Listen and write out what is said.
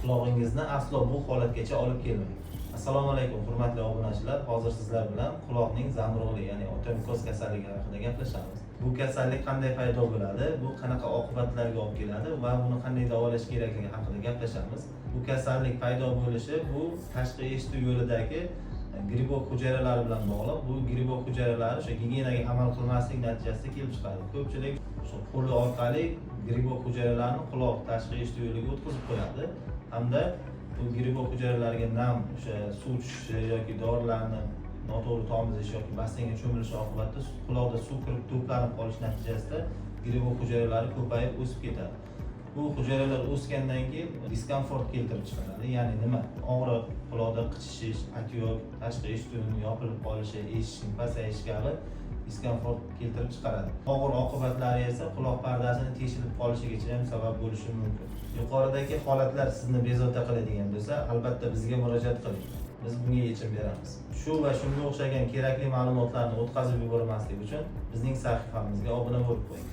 Qulog'ingizni aslo bu holatgacha olib kelmang. Assalomu alaykum, hurmatli obunachilar. Hozir sizlar bilan quloqning zamburug'li, ya'ni otomikoz kasalligi haqida gaplashamiz. Bu kasallik qanday paydo bo'ladi, bu qanaqa oqibatlarga olib keladi va buni qanday davolash kerakligi haqida gaplashamiz. Bu kasallik paydo bo'lishi bu tashqi eshituv yo'lidagi грибок hujayralari bilan bog'liq. Bu грибок hujayralari o'sha gigiyenaga amal qilmaslik natijasida kelib chiqadi. Ko'pchilik shu qo'li orqali грибок hujayralarini quloq tashqi eshituv yo'liga o'tkazib qo'yadi hamda bu грибок hujayralariga nam, o'sha suv tushishi yoki dorilarni noto'g'ri tomizish yoki basseynga cho'milishi oqibatida quloqda suv kirib to'planib qolishi natijasida грибок hujayralari ko'payib, o'sib ketadi. Bu hujayralar o'sgandan keyin diskomfort keltirib chiqaradi, ya'ni nima? Og'riq, quloqda qichishish, отёк, tashqi eshituvning yopilib qolishi, eshitishning pasayishi kabi diskomfort keltirib chiqaradi. Og'ir oqibatlari esa quloq pardasini teshilib qolishigacha ham sabab bo'lishi mumkin. Yuqoridagi holatlar sizni bezovta qiladigan bo'lsa, albatta bizga murojaat qiling, biz bunga yechim beramiz. Shu va shunga o'xshagan kerakli ma'lumotlarni o'tkazib yubormaslik uchun bizning sahifamizga obuna bo'lib qo'ying.